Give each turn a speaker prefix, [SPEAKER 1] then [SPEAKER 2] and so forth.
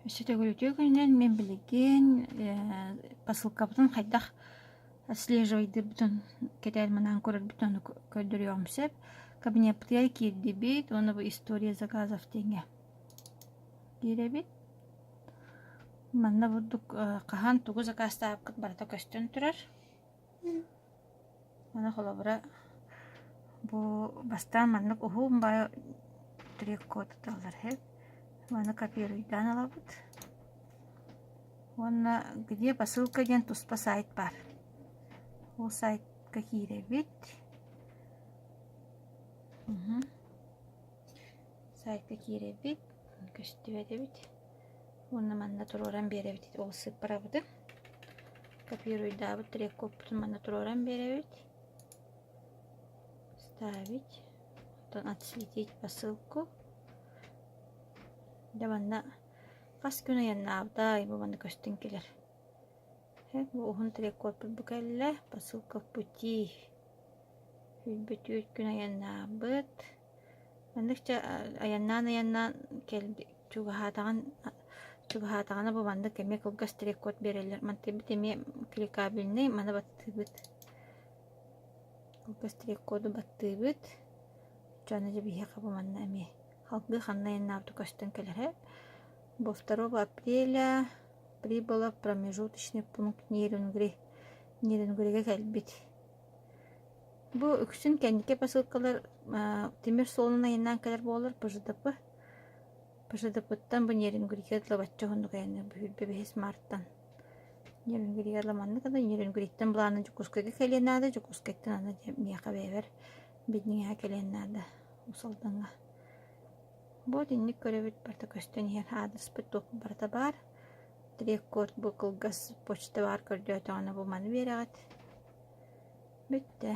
[SPEAKER 1] Өссө төгүл үтүө күнүнэн мин билигин посылкабытын хайдах отслеживайдыырбытын кэтээн манаан көрөрбүтүн ону көрдөрүөҕүм сөп. Кабинеппытыгар киирдибит уонна бу история заказов диэҥҥэ киирэбит. Манна бурдук хаһан тугу заказтаабыккыт барыта көстөн турар. Маны холобура бу бастаан маннык уһун баайы трикот ыталлар үһү. Маны копируйдаан ылабыт. Уонна где посылка диэн туспа сайт баар. Ол сайтка киирэбит. Сайтка киирэбит. Көстүбэт эбит. Уонна манна туруоран биэрэбит ол сыыппарабытын. Копируйдаабыт треккоппутун манна туруоран биэрэбит. Ставить. Оттон отследить посылку. Дьэ манна хас күн айаннаабытай бу манна көстөн кэлэр. Бу уһун треккоппут бу кэллэ. Посылка в пути. Үүрбүт күн айаннаабыт. Маннык чэ айаннаан-айаннаан кэлби чугаһаатаҕын чугаһаатаҕына бу маннык эмиэ кылгас треккод биэрэллэр. Мантыйбыт эмиэ кликабельнай, маны баттыыбыт. Кылгас треккоду баттыыбыт. Дьоно дьэ биһиэхэ бу манна эмиэ халгыы ханна айаннаабыта көстөн кэлэрэ. Бу 2 апреля прибыла в промежуточный пункт Нерюнгри. Нерюнгригэ кэлбит. Бу үксүн кэнники посылкалар тимир суолунан айаннаан кэлэр буолар ПЖДП. ПЖДП-ттан бу Нерюнгригэ дылы бачча уһуннук айанныыр бу 25 мартан. Нерюнгригэ дылы маннык да Нерюнгриттэн былаана Дьокуускайга кэлиэн наада, Дьокуускайтан аны миэхэ бэйэбэр Бидниҥэҕэ кэлиэн наада Уус Алдаҥҥа. Бу итинник көрөбүт барыта көстөн иһэр аадырыспыт туох барыта баар. Трек-код бу кылгас почта баар көрдөөтөҕүнэ бу маны биэрэҕит. Бүттэ.